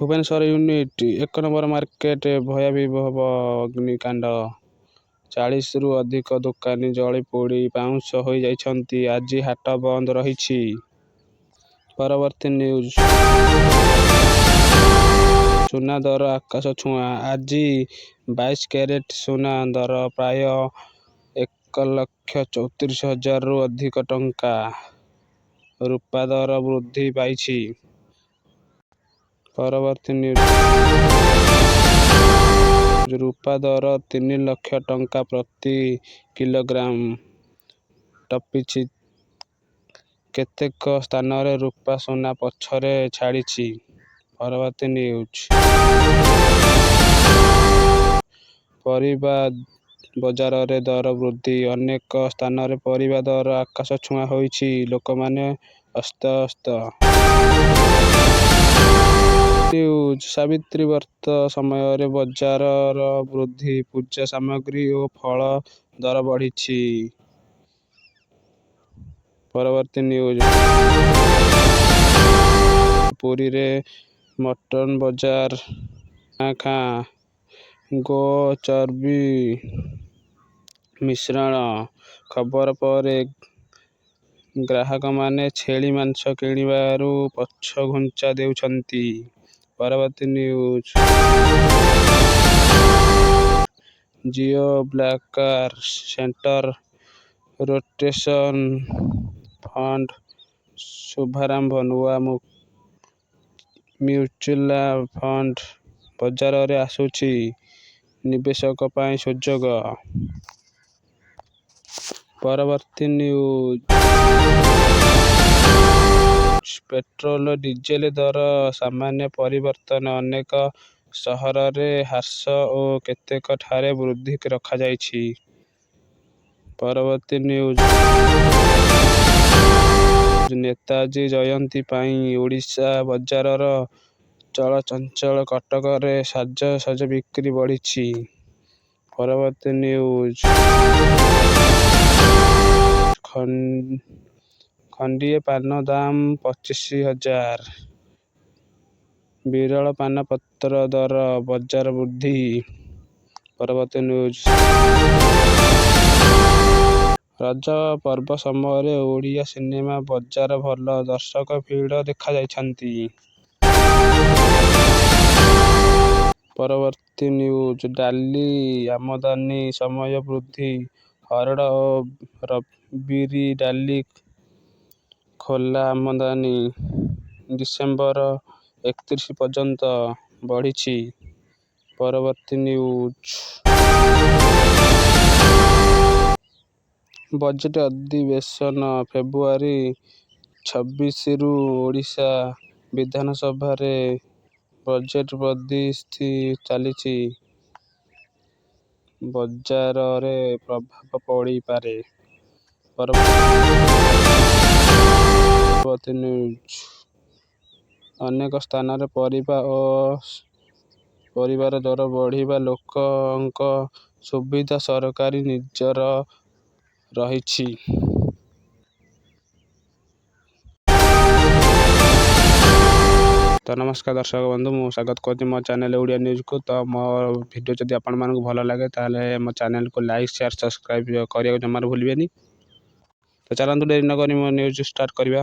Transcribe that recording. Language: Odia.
ଭୁବନେଶ୍ୱର ୟୁନିଟ୍ 1 ନମ୍ବର ମାର୍କେଟ ଭୟାବହ ଅଗ୍ନିକାଣ୍ଡ। 40ରୁ ଅଧିକ ଦୋକାନୀ ଜଳିପୋଡ଼ି ପାଉଁଶ ହୋଇଯାଇଛନ୍ତି। ଆଜି ହାଟ ବନ୍ଦ ରହିଛି। ପରବର୍ତ୍ତୀ ନ୍ୟୁଜ୍। ସୁନା ଦର ଆକାଶ ଛୁଆଁ। ଆଜି 22 କ୍ୟାରେଟ ସୁନା ଦର ପ୍ରାୟ 1,34,000ରୁ ଅଧିକ ଟଙ୍କା। ରୂପା ଦର ବୃଦ୍ଧି ପାଇଛି। ପରବର୍ତ୍ତୀ ନ୍ୟୁଜ୍। ରୂପା ଦର 3 ଲକ୍ଷ ଟଙ୍କା ପ୍ରତି କିଲୋଗ୍ରାମ ଟପିଛି। କେତେକ ସ୍ଥାନରେ ରୂପା ସୁନା ପଛରେ ଛାଡ଼ିଛି। ପରବର୍ତ୍ତୀ ନ୍ୟୁଜ୍। ପରିବା ବଜାରରେ ଦର ବୃଦ୍ଧି। ଅନେକ ସ୍ଥାନରେ ପରିବା ଦର ଆକାଶଛୁଆଁ ହୋଇଛି। ଲୋକମାନେ ଅସ୍ତବ୍ୟସ୍ତ। ନ୍ୟୁଜ୍। ସାବିତ୍ରୀ ବ୍ରତ ସମୟରେ ବଜାର ବୃଦ୍ଧି। ପୂଜା ସାମଗ୍ରୀ ଓ ଫଳ ଦର ବଢ଼ିଛି। ପରବର୍ତ୍ତୀ ନ୍ୟୁଜ୍। ପୁରୀରେ ମଟନ ବଜାର ଖାଁ ଖାଁ। ଗୋ-ଚର୍ବି ମିଶ୍ରଣ ଖବର ପରେ ଗ୍ରାହକମାନେ ଛେଳି ମାଂସ କିଣିବାରୁ ପଛଘୁଞ୍ଚା ଦେଉଛନ୍ତି। ପରବର୍ତ୍ତୀ ନ୍ୟୁଜ୍। ଜିଓ ବ୍ୟାଙ୍କର ସେଣ୍ଟର ରୋଟେସନ ଫଣ୍ଡ ଶୁଭାରମ୍ଭ। ନୂଆ ମ୍ୟୁଚୁଆଲ ଫଣ୍ଡ ବଜାରରେ ଆସୁଛି, ନିବେଶକଙ୍କ ପାଇଁ ସୁଯୋଗ। ପରବର୍ତ୍ତୀ ନ୍ୟୁଜ୍। ପେଟ୍ରୋଲ ଡିଜେଲ ଦର ସାମାନ୍ୟ ପରିବର୍ତ୍ତନ। ଅନେକ ସହରରେ ହ୍ରାସ ଓ କେତେକଠାରେ ବୃଦ୍ଧି ରଖାଯାଇଛି। ପରବର୍ତ୍ତୀ ନ୍ୟୁଜ୍। ନେତାଜୀ ଜୟନ୍ତୀ ପାଇଁ ଓଡ଼ିଶା ବଜାର ଚଳଚଞ୍ଚଳ। କଟକରେ ସାଜସଜ୍ଜା ବିକ୍ରି ବଢ଼ିଛି। ପରବର୍ତ୍ତୀ ନ୍ୟୁଜ୍। ଖଣ୍ଡିଏ ପାନ ଦାମ 25,000। ବିରଳ ପାନ ପତ୍ର ଦର ବଜାର ବୃଦ୍ଧି। ପରବର୍ତ୍ତୀ ନ୍ୟୁଜ୍। ରଜ ପର୍ବ ସମୟରେ ଓଡ଼ିଆ ସିନେମା ବଜାର ଭଲ। ଦର୍ଶକ ଭିଡ଼ ଦେଖାଯାଇଛନ୍ତି। ପରବର୍ତ୍ତୀ ନ୍ୟୁଜ୍। ଡାଲି ଆମଦାନୀ ସମୟ ବୃଦ୍ଧି। ହରଡ଼ ଓ ବିରି ଡାଲି ଖୋଲା ଆମଦାନୀ ଡିସେମ୍ବର 31 ପର୍ଯ୍ୟନ୍ତ ବଢ଼ିଛି। ପରବର୍ତ୍ତୀ ନ୍ୟୁଜ୍। ବଜେଟ ଅଧିବେଶନ ଫେବୃଆରୀ 26ରୁ ଓଡ଼ିଶା ବିଧାନସଭାରେ ବଜେଟ ପ୍ରସ୍ତୁତି ଚାଲିଛି। ବଜାରରେ ପ୍ରଭାବ ପଡ଼ିପାରେ। ପରବର୍ତ୍ତୀ ନ୍ୟୁଜ୍। ଅନେକ ସ୍ଥାନରେ ପରିବା ଓ ପରିବାର ଦର ବଢ଼ିବା ଲୋକଙ୍କ ସୁବିଧା ସରକାରୀ ନିଜର ରହିଛି। ତ ନମସ୍କାର ଦର୍ଶକ ବନ୍ଧୁ, ମୁଁ ସ୍ୱାଗତ କରୁଛି ମୋ ଚ୍ୟାନେଲ ଓଡ଼ିଆ ନ୍ୟୁଜ୍କୁ। ତ ମୋ ଭିଡ଼ିଓ ଯଦି ଆପଣମାନଙ୍କୁ ଭଲ ଲାଗେ, ତାହେଲେ ମୋ ଚ୍ୟାନେଲକୁ ଲାଇକ୍, ସେୟାର, ସବସ୍କ୍ରାଇବ୍ କରିବାକୁ ଜମାରୁ ଭୁଲିବେନି। ତ ଚାଲନ୍ତୁ, ଡେରି ନକରି ମୋ ନ୍ୟୁଜ୍ ଷ୍ଟାର୍ଟ କରିବା।